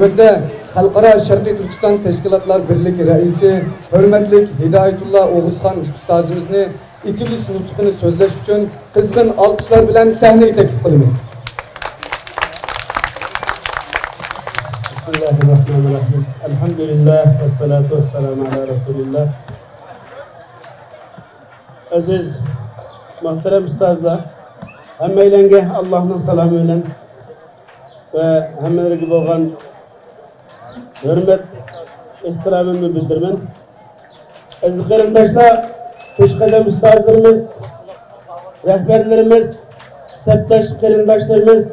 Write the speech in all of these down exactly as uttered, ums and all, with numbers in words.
نۆۋەتتە خەلقئارا شەرقىي تۈركىستان تەشكىلاتلار بىرلىكى رەئىسى، ھۆرمەتلىك ھىدايەتۇللا ئوغۇزخان ئۇستازىمىزنى ئېچىلىش نۇتقىنى سۆزلەش ئۈچۈن قىزغىن ئالقىشلار بىلەن سەھنىگە تەكلىپ قىلىمىز. بىسمىللاھىررەھمانىررەھىم. ئەلھەمدۇلىللاھ، ۋەسسالاتۇ ۋەسسالامۇ ئەلا رەسۇلىللاھ. ئەزىز، مۆھتەرەم ئۇستازلار، ھەممەيلەنگە ئاللاھنىڭ سالامى بىلەن ۋە ھەممىلىرىگە بولغان ھۆرمەت، ئېھتىرامىمنى بىلدۈرىمەن. ئەزىز قېرىنداشلار، پېشقەدەم ئۇستازلىرىمىز، رەھبەرلىرىمىز، سەپداش قېرىنداشلىرىمىز،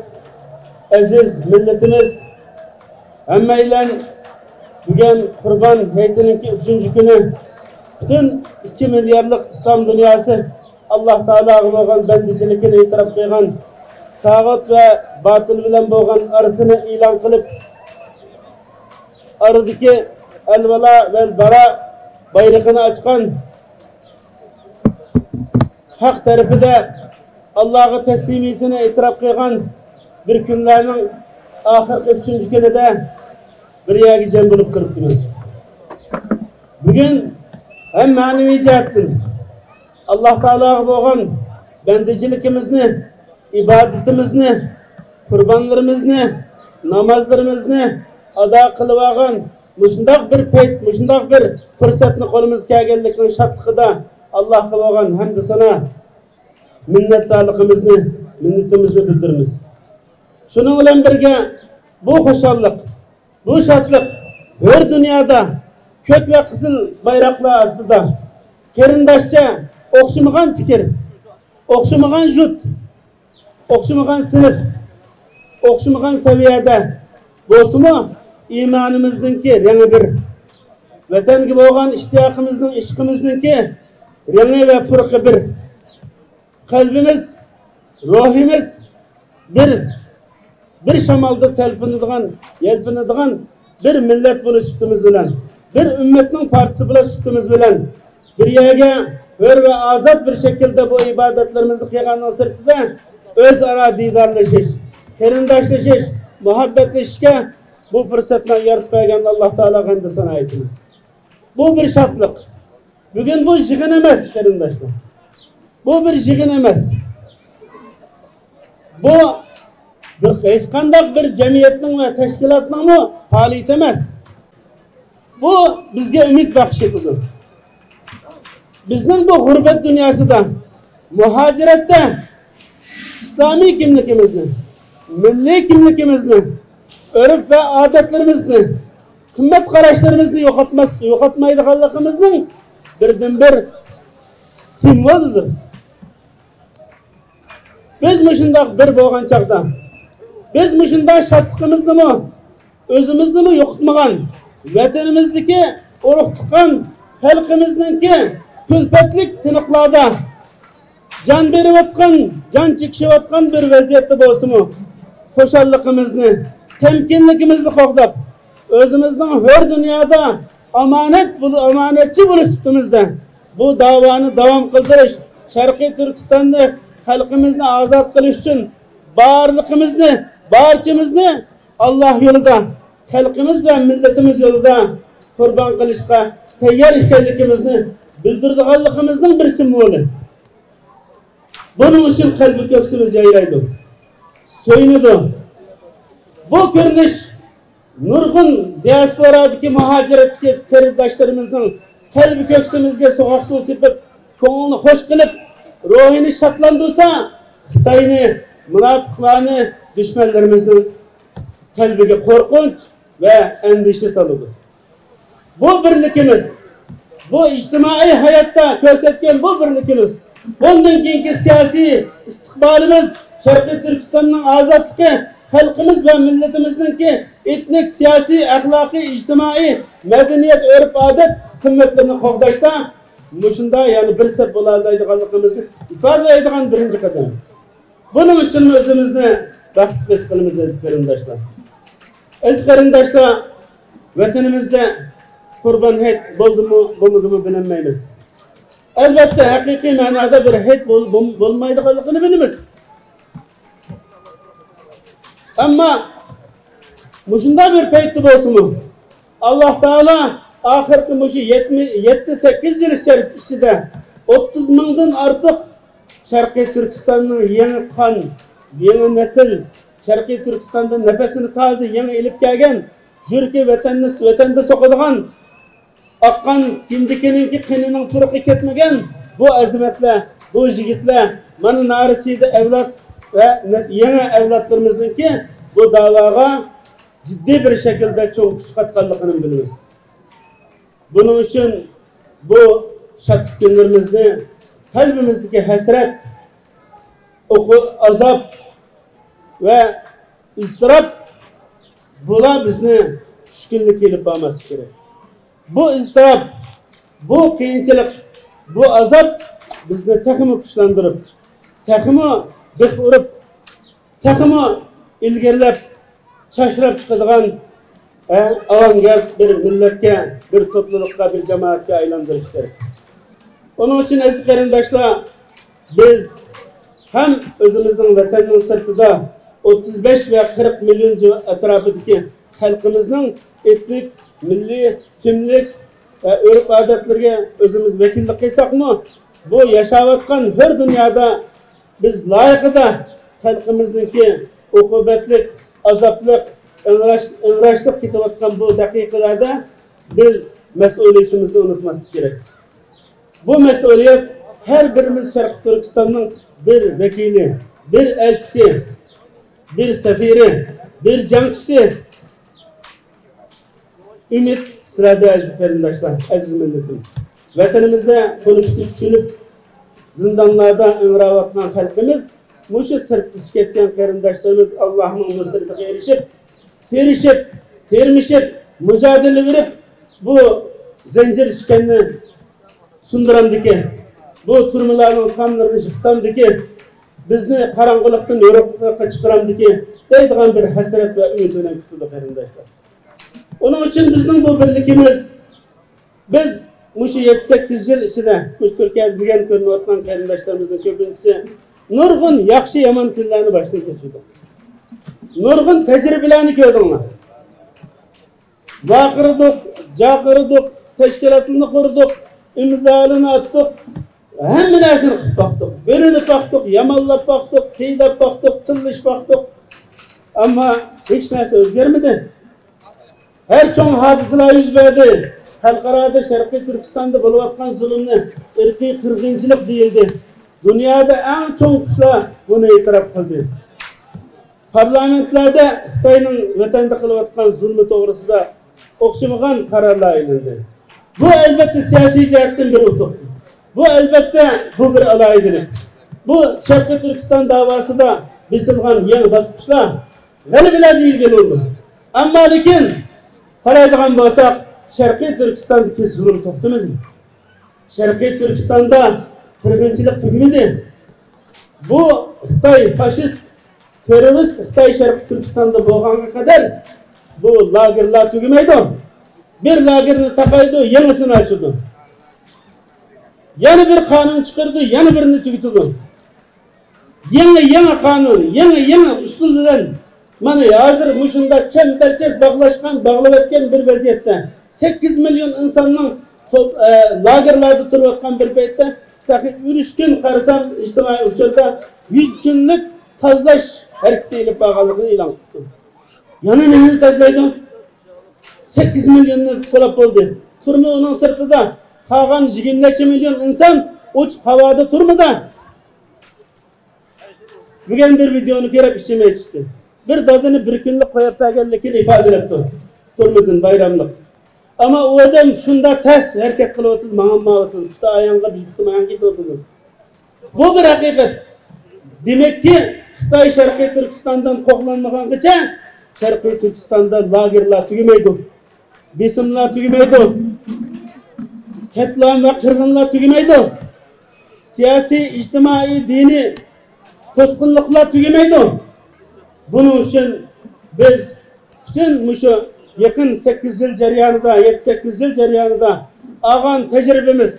ئەزىز مىللىتىمىز، ھەممەيلەن بۈگۈن قۇربان ھېيتىنىڭكى ئۈچىنچى كۈنى. پۈتۈن ئىككى مىليارلىق ئىسلام دۇنياسى ئاللاھ تائالاغا بولغان بەندىچىلىكىنى ئېتىراپ قىلغان، تاغۇت ۋە باتىل بىلەن بولغان ئارىسىنى ئېلان قىلىپ، ئارىدىكى ئەلۋالا ۋەل باراء بايرىقىنى ئاچقان، ھەق تەرىپىدە ئاللاھقا تەسلىمىيىتىنى ئېتىراپ قىلغان بىر كۈنلەرنىڭ ئاخىرقى ئۈچىنچى كۈنىدە بىر يەرگە جەم بولۇپ تۇرۇپتىمىز. بۈگۈن ھەم مەنىۋى جەھەتتىن ئاللاھ تائالاغا بولغان بەندىچىلىكىمىزنى، ئىبادىتىمىزنى، قۇربانلىرىمىزنى، نامازلىرىمىزنى ئادا قىلىۋالغان مۇشۇنداق بىر پەيت، مۇشۇنداق بىر پۇرسەتنى قولىمىزغا كەلگەنلىكىنىڭ شادلىقىدا ئاللاھقا بولغان ھەمدۇ سانا، مىننەتدارلىقىمىزنى، مىننىتىمىزنى بىلدۈرىمىز. شۇنىڭ بىلەن بىرگە، بۇ خۇشاللىق، بۇ شادلىق ھۆر دۇنيادا كۆك ۋە قىزىل بايراقلار ئاستىدا قېرىنداشچە ئوخشىمىغان پىكىر، ئوخشىمىغان يۇرت، ئوخشىمىغان سىنىپ، ئوخشىمىغان سەۋىيەدە بولسىمۇ، ئىمانىمىزنىڭكى رەڭگى بىر، ۋەتەنگە بولغان ئىشتىياقىمىزنىڭ، ئىشقىمىزنىڭكى رەڭگى ۋە پۇرىقى بىر. قەلبىمىز، روھىمىز بىر، بىر شامالدا تەلپۈنىدىغان، يەلپۈنىدىغان بىر مىللەت بولۇش سۈپىتىمىز بىلەن، بىر ئۈممەتنىڭ پارچىسى بولۇش سۈپىتىمىز بىلەن، بىر يەرگە ھۆر ۋە ئازاد بىر شەكىلدە بۇ ئىبادەتلىرىمىزنى قىلغاننىڭ سىرتىدا، ئۆزئارا دىدارلىشىش، قېرىنداشلىشىش، مۇھەببەتلىشىشكە بۇ پۇرسەتنى يارىتىپ بەرگەن ئاللاھ تائالاغا ھەمدۇ سانا ئېيتىمىز. بۇ بىر شادلىق. بۈگۈن بۇ يىغىن ئەمەس، قېرىنداشلار. بۇ بىر يىغىن ئەمەس. بۇ بىر، ھېچقانداق بىر جەمئىيەتنىڭ ۋە تەشكىلاتنىڭمۇ پائالىيىتى ئەمەس. بۇ بىزگە ئۈمىد بەخش ئېتىدۇ. بىزنىڭ بۇ غۇربەت دۇنياسىدا، مۇھاجىرەتتە ئىسلامىي كىملىكىمىزنى، مىللىي كىملىكىمىزنى، ئۆرپ ۋە ئادەتلىرىمىزنى، قىممەت قاراشلىرىمىزنى يوقاتماس، يوقاتمايدىغانلىقىمىزنىڭ بىردىنبىر سىمۋولىدۇر. بىز مۇشۇنداق بىر بولغان چاغدا، بىز مۇشۇنداق شادلىقىمىزنىمۇ، ئۆزىمىزنىمۇ يوقىتمىغان، ۋەتىنىمىزدىكى ئۇرۇق تۇغقان خەلقىمىزنىڭكى كۈلپەتلىك تىنىقلاردا جان بېرىۋاتقان، جان چېكىشىۋاتقان بىر ۋەزىيەتتە بولسىمۇ، خۇشاللىقىمىزنى، تەمكىنلىكىمىزنى قوغداپ، ئۆزىمىزنىڭ ھۆر دۇنيادا ئامانەت بول-، ئامانەتچى بولۇش سۈپىتىمىزدە بۇ داۋانى داۋام قىلدۇرۇش، شەرقىي تۈركىستاندا خەلقىمىزنى ئازاد قىلىش ئۈچۈن بارلىقىمىزنى، بارچىمىزنى ئاللاھ يولىدا، خەلقىمىز ۋە مىللىتىمىز يولىدا قۇربان قىلىشقا تەييار ئىكەنلىكىمىزنى بىلدۈرىدىغانلىقىمىزنىڭ بىر سىمۋولى. بۇنىڭ ئۈچۈن قەلبى كۆكسىمىز يايرايدۇ، سۆيۈنىدۇ. بۇ كۆرۈنۈش نۇرغۇن دىياسپورادىكى مۇھاجىرەتتىكى قېرىنداشلىرىمىزنىڭ قەلبى كۆكسىمىزگە سوغۇق سۇ سېپىپ، كۆڭلىنى خوش قىلىپ، روھىنى شادلاندۇرسا، خىتاينى، مۇناپىقلارنى، دۈشمەنلىرىمىزنىڭ قەلبىگە قورقۇنچ ۋە ئەندىشە سالىدۇ. بۇ بىرلىكىمىز، بۇ ئىجتىمائىي ھاياتتا كۆرسەتكەن بۇ بىرلىكىمىز، بۇندىن كېيىنكى سىياسىي ئىستىقبالىمىز، شەرقىي تۈركىستاننىڭ ئازادلىقى، خەلقىمىز ۋە مىللىتىمىزنىڭكى ئېتنىك، سىياسىي، ئەخلاقىي، ئىجتىمائىي، مەدەنىيەت، ئۆرپ-ئادەت قىممەتلىرىنى قوغداشتا مۇشۇنداق يەنە بىر سەپ بولالايدىغانلىقىمىزنى ئىپادىلەيدىغان بىرىنچى قەدەم. بۇنىڭ ئۈچۈنمۇ ئۆزىمىزنى بەختلىك ھېس قىلىمىز، ئەزىز قېرىنداشلار. ئەزىز قېرىنداشلار، ۋەتىنىمىزدە قۇربان ھېيت بولدىمۇ، بولمىدىمۇ بىلەلمەيمىز. ئەلۋەتتە، ھەقىقىي مەنادا بىر ھېيت بول-، بول-، بولمايدىغانلىقىنى بىلىمىز. ئەمما مۇشۇنداق بىر پەيتتە بولسىمۇ، ئاللاھ تائالا ئاخىرقى مۇشۇ يەتمىش، يەتتە، سەككىز يىل ئىچەر-، ئىچىدە ئوتتۇز مىڭدىن ئارتۇق شەرقىي تۈركىستاننىڭ يېڭى قان، يېڭى نەسىل، شەرقىي تۈركىستاندا نەپەسىنى تازا يېڭى ئېلىپ كەلگەن، يۈرىكى ۋەتەننى، ۋەتەندە سوقىدىغان، ئاققان كىندىكىنىڭكى قېنىنىڭ پۇرىقى كەتمىگەن بۇ ئەزىمەتلەر، بۇ يىگىتلەر، مانا نارەسىدە ئەۋلاد ۋە نەس-، يېڭى ئەۋلادلىرىمىزنىڭكى بۇ داۋاغا جىددىي بىر شەكىلدە چوڭ كۈچ قاتقانلىقىنى بىلىمىز. بۇنىڭ ئۈچۈن بۇ شادلىق كۈنلىرىمىزنى، قەلبىمىزدىكى ھەسرەت، ئوقۇ-، ئازاب ۋە ئىزتىراپ، بۇلار بىزنى چۈشكۈنلۈككە ئېلىپ بارماسلىقى كېرەك. بۇ ئىزتىراپ، بۇ قىيىنچىلىق، بۇ ئازاب بىزنى تېخىمۇ كۈچلەندۈرۈپ، تېخىمۇ بىخ ئۇرۇپ، تېخىمۇ ئىلگىرىلەپ، چاچراپ چىقىدىغان، ئە، ئاۋانگارت بىر مىللەتكە، بىر توپلۇلۇققا، بىر جامائەتكە ئايلاندۇرۇش كېرەك. ئۇنىڭ ئۈچۈن، ئەزىز قېرىنداشلار، بىز ھەم ئۆزىمىزنىڭ ۋەتەننىڭ سىرتىدا ئوتتۇز بەش ۋە قىرىق مىليون جىۋا-، ئەتراپىدىكى خەلقىمىزنىڭ ئېتنىك، مىللىي، كىملىك ۋە ئۆرپ-ئادەتلىرىگە ئۆزىمىز ۋەكىللىك قىلساقمۇ، بۇ ياشاۋاتقان ھۆر دۇنيادا بىز لايىقىدا خەلقىمىزنىڭكى ئوقۇبەتلىك، ئازابلىق، ئىڭراش-، ئىڭراشلىق كېتىۋاتقان بۇ دەقىقىلەردە بىز مەسئۇلىيىتىمىزنى ئۇنتۇماسلىق كېرەك. بۇ مەسئۇلىيەت ھەر بىرىمىز شەرقىي تۈركىستاننىڭ بىر ۋەكىلى، بىر ئەلچىسى، بىر سەفىرى، بىر جەڭچىسى. ئۈمىد سىلەردە، ئەزىز قېرىنداشلار، ئەزىز مىللىتىم. ۋەتىنىمىزدە قۇنۇپ چۈشۈنۈپ، زىندانلاردا ئىڭراۋاتقان خەلقىمىز، مۇشۇ سىرتقا چىقىپ كەتكەن قېرىنداشلىرىمىز ئاللاھنىڭ نۇسرىتىگە ئېرىشىپ، تىرىشىپ، تىرمىشىپ، مۇجادىلە بېرىپ، بۇ زەنجىر ئىشكەننى سۇندۇرامدىكى، بۇ تۈرمىلەرنىڭ تاملىرىنى يىقىتامدىكى، بىزنى قاراڭغۇلۇقتىن يورۇقلۇققا چىقىرامدىكى دەيدىغان بىر ھەسرەت ۋە ئۈمىد بىلەن كۈتىدۇ، قېرىنداشلار. ئۇنىڭ ئۈچۈن بىزنىڭ بۇ بىرلىكىمىز، بىز مۇشۇ يەتتە سەككىز يىل ئىچىدە مۇشۇ تۈركىيەدە بۈگۈن كۆرۈنۈۋاتقان قېرىنداشلىرىمىزنىڭ كۆپىنچىسى نۇرغۇن ياخشى يامان كۈنلەرنى باشتىن كەچۈردۇق. نۇرغۇن تەجرىبىلەرنى كۆردۈڭلار. ۋارقىرىدۇق، جارقىرىدۇق، تەشكىلاتلىرىنى قۇردۇق، ئىمزالىرىنى ئاتتۇق، ھەممە نەرسىنى قىلىپ باقتۇق، بۆلۈنۈپ باقتۇق، يامانلاپ باقتۇق، قىيناپ باقتۇق، تىللىشىپ باقتۇق. ئەمما ھېچ نەرسە ئۆزگەرمىدى. ھەر چوڭ ھادىسىلەر يۈز بەردى. خەلقئارادا شەرقىي تۈركىستاندا بولۇۋاتقان زۇلۇمنى ئىرقىي قىرغىنچىلىق دېيىلدى. دۇنيادا ئەڭ چوڭ كۈچلەر بۇنى ئېتىراپ قىلدى. پارلامېنتلاردا خىتاينىڭ ۋەتەندە قىلىۋاتقان زۇلمى توغرىسىدا ئوخشىمىغان قارارلار ئېلىندى. بۇ، ئەلۋەتتە، سىياسىي جەھەتتىن بىر ئۇتۇق. بۇ، ئەلۋەتتە، بۇ بىر ئالاھىدىلىك. بۇ شەرقىي تۈركىستان داۋاسىدا بېسىلغان يېڭى باسقۇچلار، غەلىبىلەر دېيىلگىلى بولىدۇ. ئەمما لېكىن قارايدىغان بولساق، شەرقىي تۈركىستاندىكى زۇلۇم توختىمىدى. شەرقىي تۈركىستاندا قىرغىنچىلىق تۈگىمىدى. بۇ خىتاي فاشىست، تېررورىست خىتاي شەرقىي تۈركىستاندا بولغانغا قەدەر بۇ لاگېرلار تۈگىمەيدۇ. بىر لاگېرنى تاقايدۇ، يېڭىسىنى ئاچىدۇ. يەنە بىر قانۇن چىقىرىدۇ، يەنە بىرىنى تۈگىتىدۇ. يېڭى، يېڭى قانۇن، يېڭى، يېڭى ئۇسۇل بىلەن مانا ھازىر مۇشۇنداق چەمبەرچاس باغلاشقان، باغلىۋەتكەن بىر ۋەزىيەتتە سەككىز مىليون ئىنساننىڭ توپ-، ئە، لاگېرلاردا تۇرۇۋاتقان بىر پەيتتە، تېخى ئۈچ كۈن قارىسام، ئىجتىمائىي ئۇچۇردا يۈز كۈنلۈك تازىلاش ھەرىكىتى ئېلىپ بارغانلىقىنى ئېلان قىپتۇ. يەنە نېمىنى تازىلايدۇ؟ سەككىز مىليوننى سولاپ بولدى. تۈرمە ئۇنىڭ سىرتىدا. قالغان يىگىرمە نەچچە مىليون ئىنسان ئوچۇق ھاۋادا تۈرمىدە. بۈگۈن بىر ۋىدېئونى كۆرۈپ ئىچىم ئېچىشتى. بىر دادىنى بىر كۈنلۈك قويۇپ بەرگەنلىكىنى ئىپادىلەپتۇ. تۈرمىدىن بايراملىق. ئەمما ئۇ ئادەم شۇنداق تەس ھەرىكەت قىلىۋاتىدۇ، ماڭالمايۋاتىدۇ. پۇتى ئاياغغا، بىر پۇتى ماڭا كېتىۋاتىدۇ. بۇ بىر ھەقىقەت. دېمەككى، خىتاي شەرقىي تۈركىستاندىن قوغلانمىغانغىچە شەرقىي تۈركىستاندا لاگېرلار تۈگىمەيدۇ. بېسىملار تۈگىمەيدۇ. قەتلىئام ۋە قىرغىنلار تۈگىمەيدۇ. سىياسىي، ئىجتىمائىي، دىنىي توسقۇنلۇقلار تۈگىمەيدۇ. بۇنىڭ ئۈچۈن بىز پۈتۈن مۇشۇ يېقىن سەككىز يىل جەريانىدا، يەتتە سەككىز يىل جەريانىدا ئالغان تەجرىبىمىز،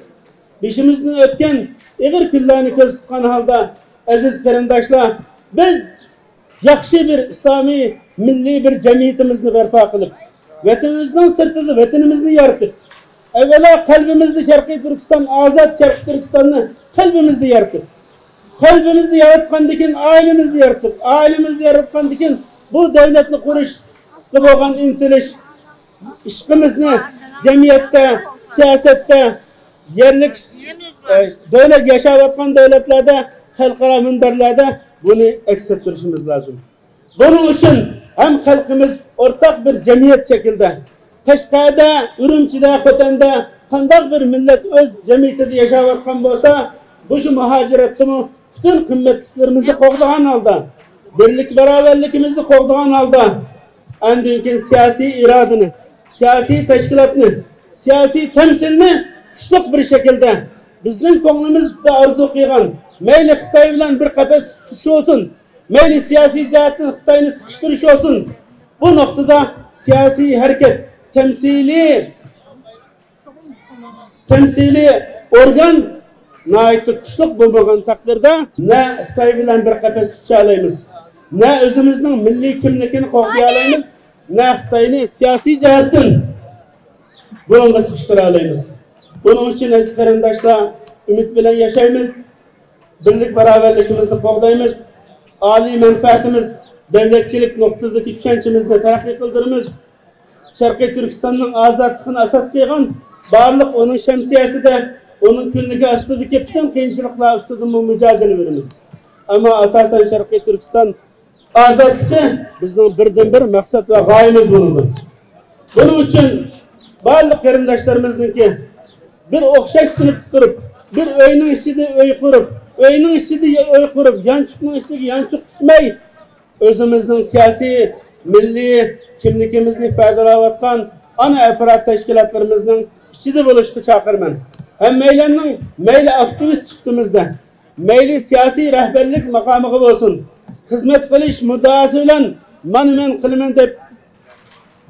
بېشىمىزدىن ئۆتكەن ئېغىر كۈنلەرنى كۆزدە تۇتقان ھالدا، ئەزىز قېرىنداشلار، بىز ياخشى بىر ئىسلامىي مىللىي بىر جەمئىيىتىمىزنى بەرپا قىلىپ، ۋەتىنىمىزنىڭ سىرتىدا ۋەتىنىمىزنى يارىتىپ، ئەۋۋەلا قەلبىمىزدە شەرقىي تۈركىستان، ئازاد شەرقىي تۈركىستاننى قەلبىمىزدە يارىتىپ، قەلبىمىزدە ياراتقاندىن كېيىن ئائىلىمىزدە يارىتىپ، ئائىلىمىزدە ياراتقاندىن كېيىن بۇ دۆلەتنى قۇرۇشقا بولغان ئىنتىلىش، ئىشقىمىزنى جەمئىيەتتە، سىياسەتتە، يەرلىك، ئە، دۆلەت، ياشاۋاتقان دۆلەتلەردە، خەلقئارا مۇنبەرلەردە بۇنى ئەكس ئەتتۈرۈشىمىز لازىم. بۇنىڭ ئۈچۈن ھەم خەلقىمىز ئورتاق بىر جەمئىيەت شەكلىدە، قەشقەردە، ئۈرۈمچىدە، خوتەندە قانداق بىر مىللەت ئۆز جەمئىيىتىدە ياشاۋاتقان بولسا، بۇ شۇ مۇھاجىرەتتىمۇ پۈتۈن قىممەتلىكلىرىمىزنى قوغدىغان ھالدا، بىرلىك باراۋەرلىكىمىزنى قوغدىغان ھالدا، ئاندىن كېيىن سىياسىي ئىرادىنى، سىياسىي تەشكىلاتنى، سىياسىي تەمسىلنى كۈچلۈك بىر شەكىلدە بىزنىڭ كۆڭلىمىزدە ئارزۇ قىلغان، مەيلى خىتاي بىلەن بىر قەپەس تۇتۇش بولسۇن، مەيلى سىياسىي جەھەتتىن خىتاينى سىقىشتۇرۇش بولسۇن، بۇ نۇقتىدا سىياسىي ھەرىكەت، تەمسىلىي تەمسىلىي ئورگان ناھايىتى كۈچلۈك بولمىغان تەقدىردە، نە خىتاي بىلەن بىر قەپەس تۇتۇشالايمىز، نە ئۆزىمىزنىڭ مىللىي كىملىكىنى قوغدىيالايمىز، نە خىتاينى سىياسىي جەھەتتىن بۇرۇنغا سىقىشتۇرالايمىز. بۇنىڭ ئۈچۈن ئەزىز قېرىنداشلار، ئۈمىد بىلەن ياشايمىز. بىرلىك باراۋەرلىكىمىزنى قوغدايمىز. ئالىي مەنپەئەتىمىز، دۆلەتچىلىك نۇقتىدىكى چۈشەنچىمىزنى تەرەققىي قىلدۇرىمىز. شەرقىي تۈركىستاننىڭ ئازادلىقىنى ئاساس قىلغان بارلىق ئۇنىڭ شەمسىيەسىدە، ئۇنىڭ كۈنلۈكى ئاستىدىكى پۈتۈن قىيىنچىلىقلار ئۈستىدىمۇ مۇجادىلە بېرىمىز. ئەمما ئاساسەن شەرقىي تۈركىستان ئازادلىقى بىزنىڭ بىردىنبىر مەقسەت ۋە غايىمىز بولىدۇ. بۇنىڭ ئۈچۈن بارلىق قېرىنداشلىرىمىزنىڭكى بىر ئوخشاش سىنىپتا تۇرۇپ، بىر ئۆينىڭ ئىچىدە ئۆي قۇرۇپ، ئۆينىڭ ئىچىدە ئۆي قۇرۇپ، يانچۇقنىڭ ئىچىگە يانچۇق تىكمەي، ئۆزىمىزنىڭ سىياسىي، مىللىي كىملىكىمىزنى ئىپادىلەۋاتقان ئانا ئاپپارات تەشكىلاتلىرىمىزنىڭ ئىچىدە بولۇشقا چاقىرىمەن. ھەممەيلەننىڭ مەيلى ئاكتىۋىست سۈپىتىمىزدە، مەيلى سىياسىي رەھبەرلىك ماقامىغا بولسۇن، خىزمەت قىلىش مۇددىئاسى بىلەن مانا مەن قىلىمەن دەپ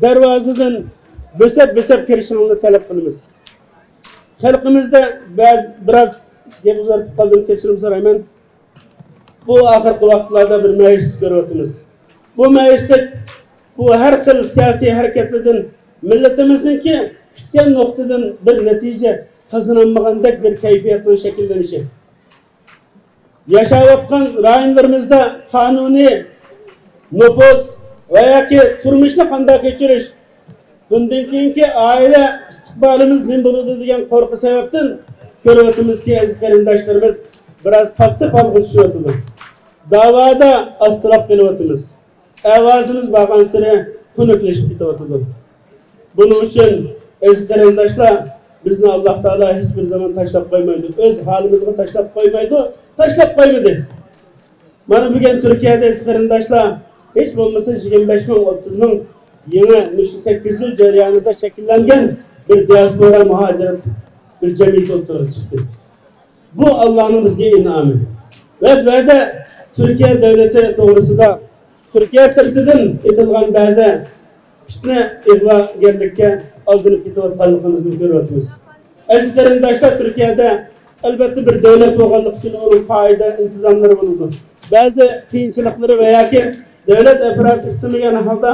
دەرۋازىدىن بۆسەپ-بۆسەپ كىرىشىڭلارنى تەلەپ قىلىمىز. خەلقىمىزدە بەز-، بىراز گەپ ئۇزارتىپ قالدىم، كەچۈرۈم سورايمەن. بۇ ئاخىرقى ۋاقىتلاردا بىر مەيۈسلۈك كۆرۈۋاتىمىز. بۇ مەيۈسلۈك، بۇ ھەر خىل سىياسىي ھەرىكەتلەردىن مىللىتىمىزنىڭكى كۈتكەن نۇقتىدىن بىر نەتىجە قازىنالمىغاندەك بىر كەيپىياتنىڭ شەكىللىنىشى. ياشاۋاتقان رايونلىرىمىزدا قانۇنىي نوپۇس ۋە ياكى تۇرمۇشنى قانداق كەچۈرۈش، بۇندىن كېيىنكى ئائىلە ئىستىقبالىمىز نېمە بولىدۇ دېگەن قورقۇ سەۋەبتىن كۆرۈۋاتىمىزكى، ئەزىز قېرىنداشلىرىمىز بىراز پاسسىپ ھالغا چۈشۈۋاتىدۇ. داۋادا ئاستىلاپ قېلىۋاتىمىز. ئاۋازىمىز بارغانسېرى خۇنۈكلىشىپ كېتىۋاتىدۇ. بۇنىڭ ئۈچۈن ئەزىز قېرىنداشلار، بىزنى ئاللاھ تائالا ھېچبىر زامان تاشلاپ قويمايدۇ. ئۆز ھالىمىزغا تاشلاپ قويمايدۇ، تاشلاپ قويمىدى. مانا بۈگۈن تۈركىيەدە ئەزىز قېرىنداشلار، ھېچ بولمىسا يىگىرمە بەش مىڭ، ئوتتۇز مىڭ يېڭى مۇشۇ سەككىز يىل جەريانىدا شەكىللەنگەن بىر دىياسپورا مۇھاجىرەت بىر جەمئىيىتى ئوتتۇرىغا چىقتى. بۇ ئاللانىڭ بىزگە ئىنئامى. ۋە بۇ يەردە تۈركىيە دۆلىتى توغرىسىدا تۈركىيە سىرتىدىن ئېتىلغان بەزى پىتنە، ئىغۋاگەرلىككە ئالدىنىپ كېتىۋاتقانلىقىمىزنى كۆرۈۋاتىمىز. ئەزىز قېرىنداشلار، تۈركىيەدە ئەلۋەتتە بىر دۆلەت بولغانلىقى ئۈچۈن ئۇنىڭ قائىدە، ئىنتىزاملىرى بولىدۇ. بەزى قىيىنچىلىقلىرى ۋە ياكى دۆلەت ئاپپاراتى ئىستىمىگەن ھالدا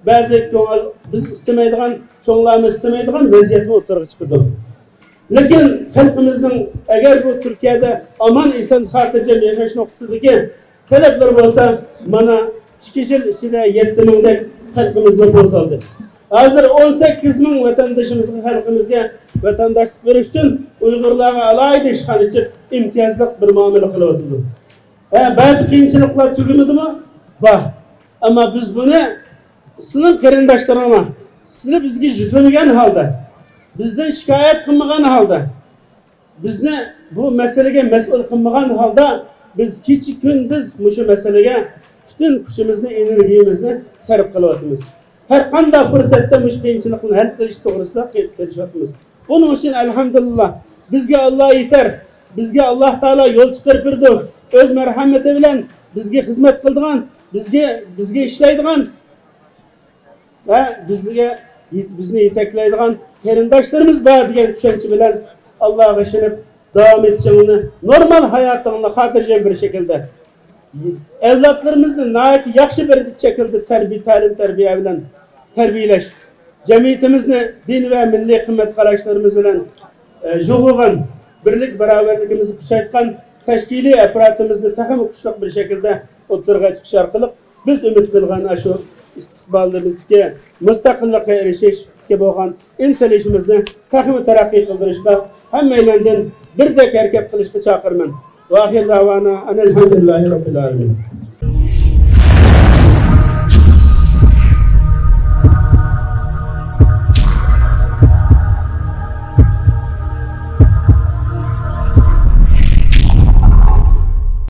بەزى كۆڭۈل، بىز ئىستىمەيدىغان، چوڭلارمۇ ئىستىمەيدىغان ۋەزىيەتمۇ ئوتتۇرىغا چىقىدۇ. لېكىن خەلقىمىزنىڭ ئەگەر بۇ تۈركىيەدە ئامان ئېسەن خاتىرجەم ياشاش نۇقتىسىدىكى تەلەپلىرى بولسا، مانا ئىككى يىل ئىچىدە يەتتە مىڭدەك خەلقىمىز نوپۇس ئالدى. ھازىر ئون سەككىز مىڭ ۋەتەندىشىمىزغا، خەلقىمىزگە ۋەتەنداشلىق بېرىش ئۈچۈن ئۇيغۇرلارغا ئالاھىدە ئىشخانا ئېچىپ، ئىمتىيازلىق بىر مۇئامىلە قىلىۋاتىدۇ. ھە، بەزى قىيىنچىلىقلار تۈگىمىدىمۇ؟ بار. ئەمما بىز بۇنى سىلىنىڭ قېرىنداشلىرىڭلار، سىلى بىزگە يۈزلىمىگەن ھالدا، بىزدىن شىكايەت قىلمىغان ھالدا، بىزنى بۇ مەسىلىگە مەسئۇل قىلمىغان ھالدا، بىز كېچە-كۈندۈز مۇشۇ مەسىلىگە پۈتۈن كۈچىمىزنى، ئېنېرگىيىمىزنى سەرپ قىلىۋاتىمىز. ھەر قانداق پۇرسەتتە مۇشۇ قىيىنچىلىقنى ھەل قىلىش توغرىسىدا تىرىشىۋاتىمىز. بۇنىڭ ئۈچۈن ئەلھەمدۇلىللا، بىزگە ئاللا يېتەر، بىزگە ئاللا تائالا يول چىقىرىپ بېرىدۇ. ئۆز مەرھەمىتى بىلەن بىزگە خىزمەت قىلىدىغان، بىزگە، بىزگە ئىشلەيدىغان ۋە بىزگە، بىزنى يېتەكلەيدىغان قېرىنداشلىرىمىز بار دېگەن چۈشەنچە بىلەن ئاللاغا ئىشىنىپ داۋام ئېتىشىڭلارنى، نورمال ھاياتىڭلارنى خاتىرجەم بىر شەكىلدە ئەۋلادلىرىمىزنى ناھايىتى ياخشى بىر شەكىلدە تەربىيە، تەلىم-تەربىيە بىلەن تەربىيەلەش، جەمئىيىتىمىزنى دىن ۋە مىللىي قىممەت-قاراشلىرىمىز بىلەن، ئە، يۇغۇغان، بىرلىك-باراۋەرلىكىمىزنى كۈچەيتكەن تەشكىلىي ئاپپاراتىمىزنى تېخىمۇ كۈچلۈك بىر شەكىلدە ئوتتۇرىغا چىقىشى ئارقىلىق، بىز ئۈمىد قىلغان ئاشۇ ئىستىقبالىمىزدىكى مۇستەقىللىققا ئېرىشىشكە بولغان ئىنتىلىشىمىزنى تېخىمۇ تەرەققىي قىلدۇرۇشقا ھەممەيلەندىن بىردەك ھەرىكەت قىلىشقا چاقىرىمەن. ۋە ئاخىر دەۋانا ئەنىل ھەمدۇلىللاھى رەببىل ئالەمىن.